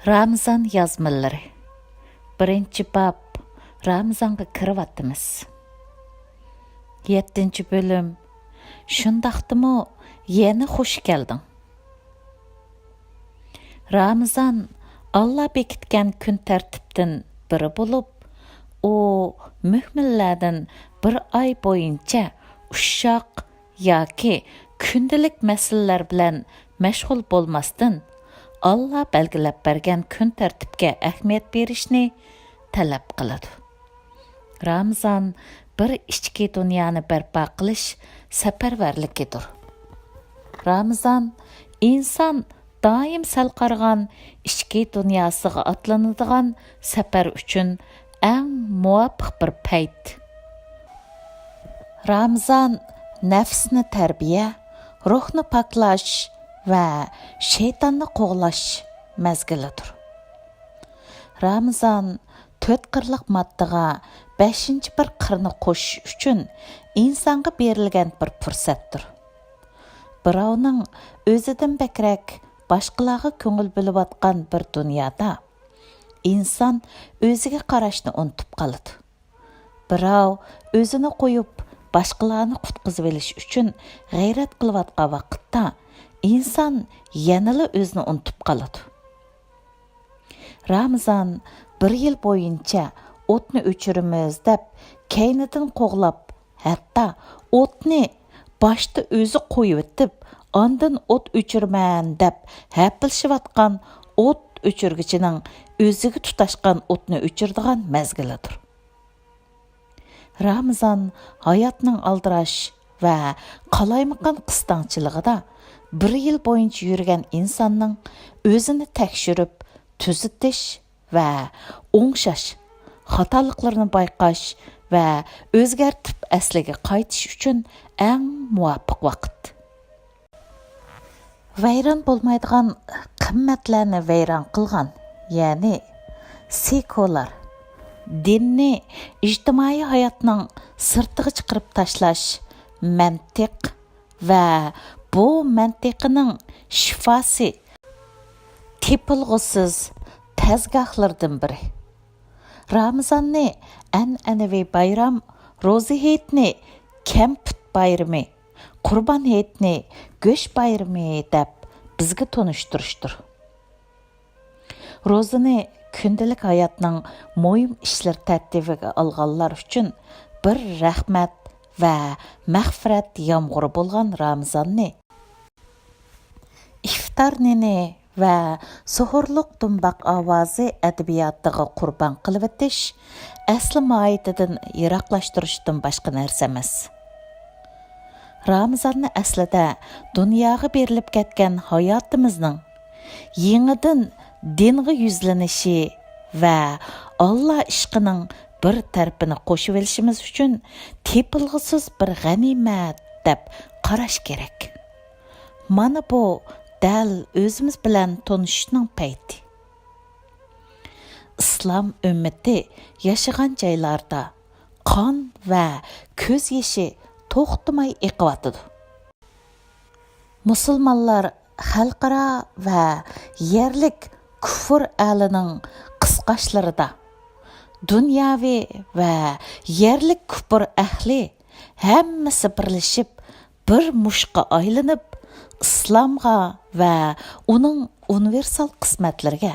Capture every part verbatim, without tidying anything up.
رامىزان يازمىلىرى. بىرىنچى باب، رامىزانغا كىرىۋاتىمىز. يەتتىنچى بۆلۈم، شۇنداقتىمۇ يەنە خۇش كەلدىڭ. رامىزان ئاللا بېكىتكەن كۈن تەرتىپتىن بىرى بولۇپ، ئۇ مۆمىنلەردىن بىر ئاي بويىچە ئۇششاق ياكى كۈندىلىك مەسىلىلەر بىلەن مەشغۇل بولماستىن، ئاللا بەلگىلەپ بەرگەن كۈن تەرتىپكە ئەھمىيەت بېرىشنى تەلەپ قىلىدۇ. رامىزان بىر ئىچكى دۇنيانى بەرپا قىلىش سەپەرۋەرلىكىدۇر. رامىزان ئىنسان دائىم سەل قارىغان ئىچكى دۇنياسىغا ئاتلىنىدىغان سەپەر ئۈچۈن ئەڭ مۇۋاپىق بىر پەيت. رامىزان نەپسنى تەربىيە، روھنى پاكلاش ۋە شەيتاننى قوغلاش مەزگىلىدۇر. رامىزان تۆت قىرلىق ماددىغا بەشىنچى بىر قىرنى قوشۇش ئۈچۈن ئىنسانغا بېرىلگەن بىر پۇرسەتتۇر. بىراۋنىڭ ئۆزىدىن بەكرەك باشقىلارغا كۆڭۈل بۆلۈۋاتقان بىر دۇنيادا ئىنسان ئۆزىگە قاراشنى ئۇنتۇپ قالىدۇ. بىراۋ ئۆزىنى قويۇپ، باشقىلارنى قۇتقۇزۇۋېلىش ئۈچۈن غەيرەت قىلىۋاتقان ۋاقىتتا، ئىنسان يەنىلا ئۆزىنى ئۇنتۇپ قالىدۇ. رامىزان بىر يىل بويىچە ئوتنى ئۆچۈرىمىز دەپ، كەينىدىن قوغلاپ، ھەتتا ئوتنى باشتا ئۆزى قويۇۋېتىپ، ئاندىن ئوت ئۆچۈرىمەن دەپ ھەپىلىشىۋاتقان ئوت ئۆچۈرگۈچىنىڭ ئۆزىگە تۇتاشقان ئوتنى ئۆچۈرىدىغان مەزگىلىدۇر. رامىزان ھاياتنىڭ ئالدىراش ۋە قالايمىقان قىستاڭچىلىقىدا بىر يىل بويىچە يۈرگەن ئىنساننىڭ ئۆزىنى تەكشۈرۈپ تۈزىتىش ۋە ئوڭشاش، خاتالىقلىرىنى بايقاش ۋە ئۆزگەرتىپ ئەسلىگە قايتىش ئۈچۈن ئەڭ مۇۋاپىق ۋاقىت. ۋەيران بولمايدىغان قىممەتلەرنى ۋەيران قىلغان، يەنى سېكۇلار، دىننى ئىجتىمائىي ھاياتنىڭ سىرتىغا چىقىرىپ تاشلاش مەنتىق ۋە بۇ مەنتىقىنىڭ شىپاسى تېپىلغۇسىز تەزگاھلىرىدىن بىرى. رامىزاننى ئەنئەنىۋى بايرام، روزا ھېيتنى كەمپۈت بايرىمى، قۇربان ھېيتنى گۆش بايرىمى دەپ بىزگە تونۇشتۇرۇشتۇر. روزىنى كۈندىلىك ھاياتنىڭ مۇھىم ئىشلىرى تەرتىپىگە ئالغانلار ئۈچۈن بىر رەھمەت ۋە مەغپىرەت يامغۇرى بولغان رامىزاننى ئىفتار نېنى ۋە سوھۇرلۇق دۇمباق ئاۋازى ئەدەبىياتىغا قۇربان قىلىۋېتىش ئەسلى ماھىيىتىدىن يىراقلاشتۇرۇشتىن باشقا نەرسە ئەمەس. رامىزاننى ئەسلىدە دۇنياغا بېرىلىپ كەتكەن ھاياتىمىزنىڭ يېڭىدىن دىنغا يۈزلىنىشى ۋە ئاللا ئىشقىنىڭ بىر تەرىپىنى قوشۇۋېلىشىمىز ئۈچۈن تېپىلغۇسىز بىر غەنىيمەت دەپ قاراش كېرەك. مانا بۇ دەل ئۆزىمىز بىلەن تونۇشۇشنىڭ پەيتى. ئىسلام ئۈممىتى ياشىغان جايلاردا قان ۋە كۆز يېشى توختىماي ئېقىۋاتىدۇ. مۇسۇلمانلار خەلقئارا ۋە يەرلىك كۇفر ئەھلىنىڭ قىسقاچلىرىدا، دۇنياۋى ۋە يەرلىك كۇفر ئەھلى ھەممىسى بىرلىشىپ بىر مۇشقا ئايلىنىپ، ئىسلامغا ۋە ئۇنىڭ ئۇنىۋېرسال قىسمەتلىرىگە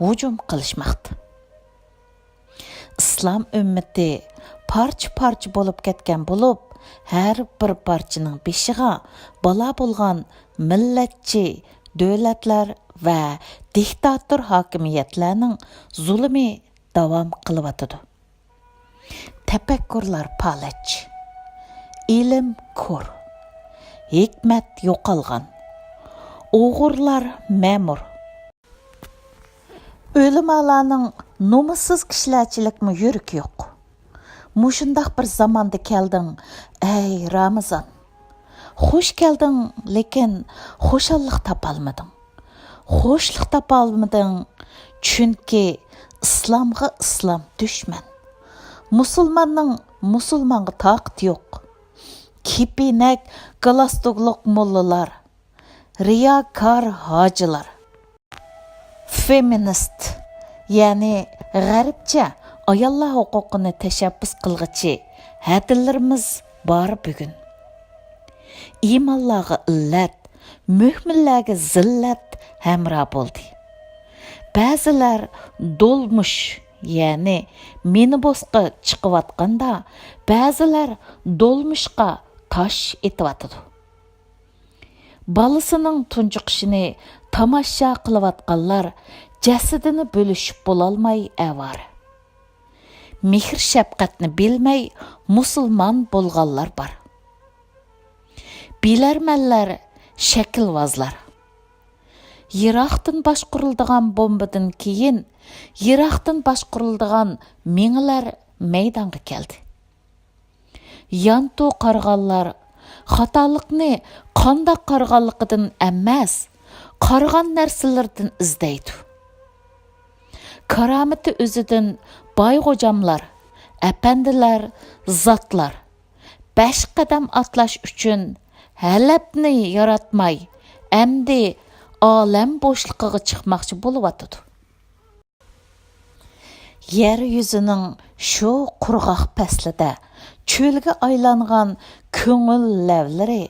ھۇجۇم قىلىشماقتا. ئىسلام ئۈممىتى پارچە-پارچە بولۇپ كەتكەن بولۇپ، ھەر بىر پارچىنىڭ بېشىغا بالا بولغان مىللەتچى دۆلەتلەر ۋە دىكتاتور ھاكىمىيەتلەرنىڭ زۇلۇمى داۋام قىلىۋاتىدۇ. تەپەككۇرلار پالەچ، ئىلىم كور، ھېكمەت يوقالغان، ئوغرىلار مەمۇر. ئۆلىمالارنىڭ نومۇسسىز كىشىلەرچىلىكمۇ يۈرىكى يوق. مۇشۇنداق بىر زاماندا كەلدىڭ، ئەي رامىزان! خۇش كەلدىڭ، لېكىن خۇشاللىق تاپالمىدىڭ. خۇشلۇق تاپالمىدىڭ، چۈنكى ئىسلامغا ئىسلام دۈشمەن. مۇسۇلماننىڭ مۇسۇلمانغا تاقىتى يوق. كېپىنەك گالستۇكلۇق موللىلار، رىياكار ھاجىلار، فېمىنىست، يەنى غەربچە ئاياللار ھوقۇقىنى تەشەببۇس قىلغۇچى ھەدىلىرىمىز بار بۈگۈن. ئىمانلارغا ئىللەت، مۆمىنلەرگە زىللەت ھەمراھ بولدى. بەزىلەر دولمۇش، يەنى مىنىبۇسقا چىقىۋاتقاندا، بەزىلەر دولمۇشقا تاش ئېتىۋاتىدۇ. بالىسىنىڭ تۇنجۇقۇشىنى تاماشا قىلىۋاتقانلار جەسىتىنى بۆلۈشۈپ بولالماي ئاۋارە. مېھىر-شەپقەتنى بىلمەي مۇسۇلمان بولغانلار بار. بىلەرمەنلەر، شەكىلۋازلار. يىراقتىن باشقۇرۇلىدىغان بومبىدىن كېيىن يىراقتىن باشقۇرۇلىدىغان مېڭىلەر مەيدانغا كەلدى. يانتۇ قارىغانلار خاتالىقنى قانداق قارىغانلىقىدىن ئەمەس، قارىغان نەرسىلىرىدىن ئىزدەيدۇ. كارامىتى ئۆزىدىن باي غوجاملار، ئەپەندىلەر، زاتلار بەش قەدەم ئاتلاش ئۈچۈن ھەلەپنى ياراتماي، ئەمدى ئالەم بوشلۇقىغا چىقماقچى بولۇۋاتىدۇ. يەر يۈزىنىڭ شۇ قۇرغاق پەسلىدە چۆلگە ئايلانغان كۆڭۈل لەۋلىرى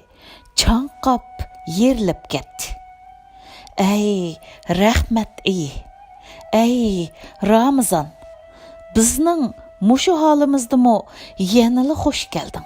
چاڭقاپ يېرىلىپ كەتتى. ئەي، رەھمەت ئېيى! ئەي، رامىزان! بىزنىڭ مۇشۇ ھالىمىزدىمۇ يەنىلا خوش كەلدىڭ.